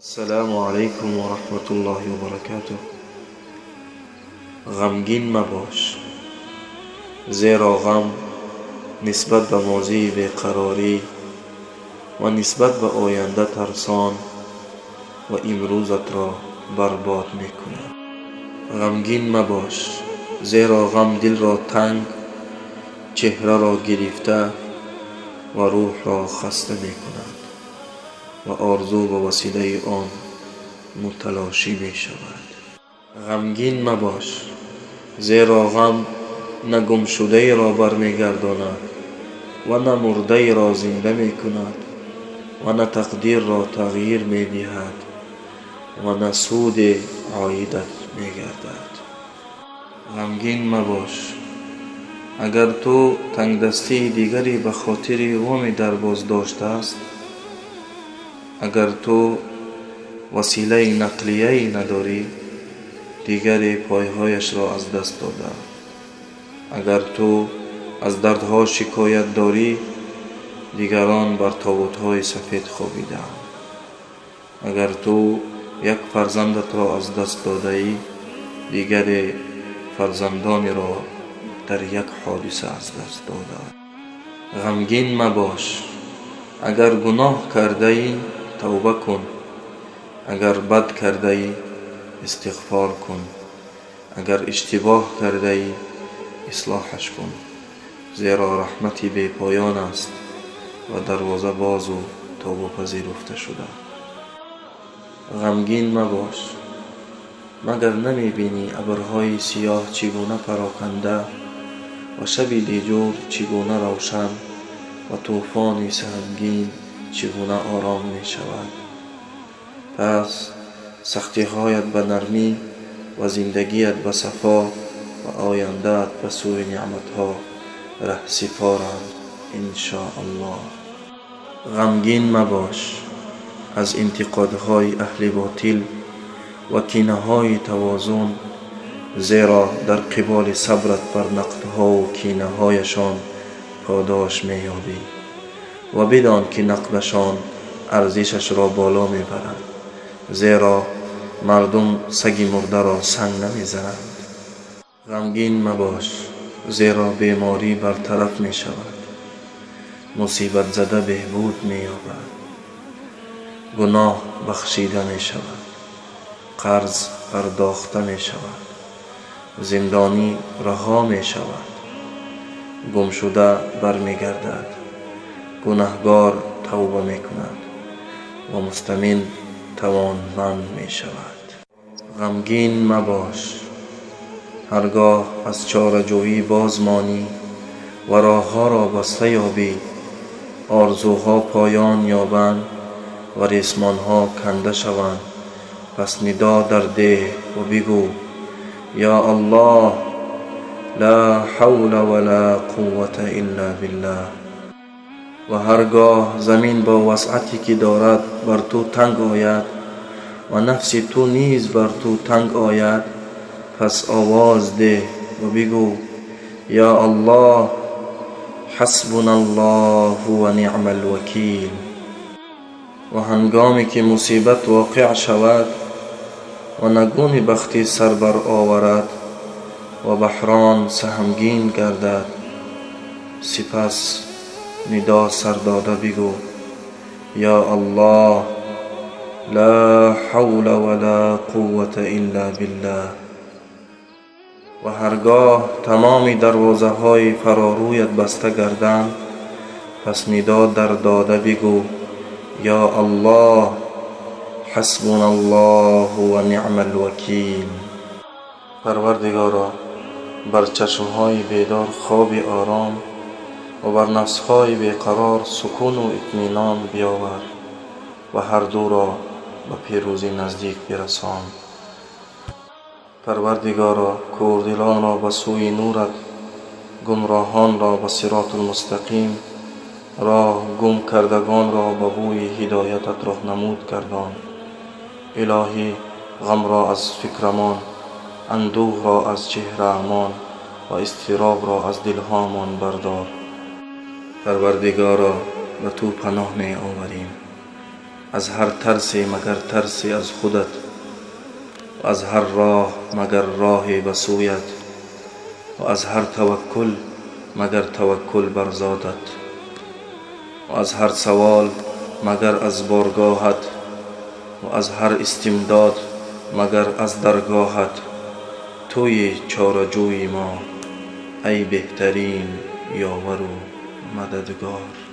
Ассалому алайкум ва раҳматуллоҳи ва баракатуҳ. Ғамгин мабош, зеро ғам нисбат ба мозии беқарорӣ ва нисбат ба оянда тарсон ва имрӯзатро барбод мекунад. Ғамгин мабош, зеро ғам дилро танг, чеҳраро гирифта ва рӯҳро хаста мекунад ва орзу ба василаи он муталошӣ мешавад. Ғамгин мабош, зеро ғам на гумшудаеро бармегардонад ва на мурдаеро зинда мекунад ва на тақдирро тағйир медиҳад ва на суде оидат мегардад. Ғамгин мабош, агар ту тангдастии дигаре ба хотири воми дарбоз доштааст, агар ту василаи нақлияе надорӣ, дигаре пойҳояшро аз даст дода. Агар ту аз дардҳо шикоят дорӣ, дигарон бар тобутҳои сафед хобидаанд. Агар ту як фарзандатро аз даст додаӣ, дигаре фарзандонеро дар як ҳодиса аз даст додааст. Ғамгин мабош, агар гуноҳ кардаӣ, тавба кун. Агар бад кардаӣ, истиғфор кун. Агар иштибоҳ кардаӣ, ислоҳаш кун, зеро раҳмати бепоён аст ва дарвоза бозу тавбапазируфта шуда. Ғамгин мабош, магар намебинӣ абрҳои сиёҳ чӣ гуна пароканда ва шаби диҷур чӣ гуна равшан ва тӯфони саҳмгин чӣ гуна ором мешавад. Пас сахтиҳоят ба нармӣ ва зиндагият ба сафо ва ояндаат ба сӯи неъматҳо раҳсипоранд, иншоаллоҳ. Ғамгин мабош аз интиқодҳои аҳли ботил ва кинаҳои тавозун, зеро дар қиболи сабрат бар нақдҳову кинаҳояшон подош меёбӣ ва бидон ки нақдашон арзишашро боло мебарад, зеро мардум саги мурдаро санг намезананд. Ғамгин мабош, зеро беморӣ бартараф мешавад, мусибатзада беҳбуд меёбад, гуноҳ бахшида мешавад, қарз пардохта мешавад, зиндонӣ раҳо мешавад, гумшуда бармегардад, гунаҳгор тавба мекунад ва мустамин тавонманд мешавад. Ғамгин мабош, ҳаргоҳ аз чораҷӯӣ боз монӣ ва роҳҳоро баста ёбӣ, орзуҳо поён ёбанд ва ресмонҳо канда шаванд, пас нидо дар деҳ ва бигӯ: ё Аллоҳ, ла ҳавла ва ла қуввата илла биллаҳ. Ва ҳаргоҳ замин бо васъате ки дорад бар ту танг ояд ва нафси ту низ бар ту танг ояд, пас овоз деҳ ва бигӯ: ё Аллоҳ, ҳасбуналлоҳу ва ниъмал вакил. Ва ҳангоме ки мусибат воқеъ шавад ва нагуни бахтӣ сар бароварад ва баҳрон саҳмгин гардад, сипас нидо сар дода бигӯ: ё Аллоҳ, ла ҳавла ва ла қуввата илла биллаҳ. Ва ҳаргоҳ тамоми дарвозаҳои фарорӯят баста гарданд, пас нидо дар дода бигӯ: ё Аллоҳ, ҳасбуналлоҳу ва ниъмал вакил. Парвардигоро, бар чашмҳои бедор хоби ором ва бар нафсҳои беқарор сукуну итминон биёвар ва ҳар дуро ба пирӯзӣ наздик бирасон. Парвардигоро, кӯрдилонро ба сӯи нурат, гумроҳонро ба сиротулмустақим, роҳ гум кардагонро ба бӯи ҳидоятат роҳнамуд гардон. Илоҳӣ, ғамро аз фикрамон, андӯҳро аз чеҳраамон ва изтиробро аз дилҳомон бардор. Парвардигоро, ба ту паноҳ меоварем. Аз ҳар тарсе магар тарсе аз худат, ва аз ҳар роҳ магар роҳе ба сӯят, ва аз ҳар таваккул магар таваккул бар зотат, ва аз ҳар савол магар аз боргоҳат, ва аз ҳар истимдод магар аз даргоҳат. Туи чораҷӯи мо, ай беҳтарин ёвару мададгор.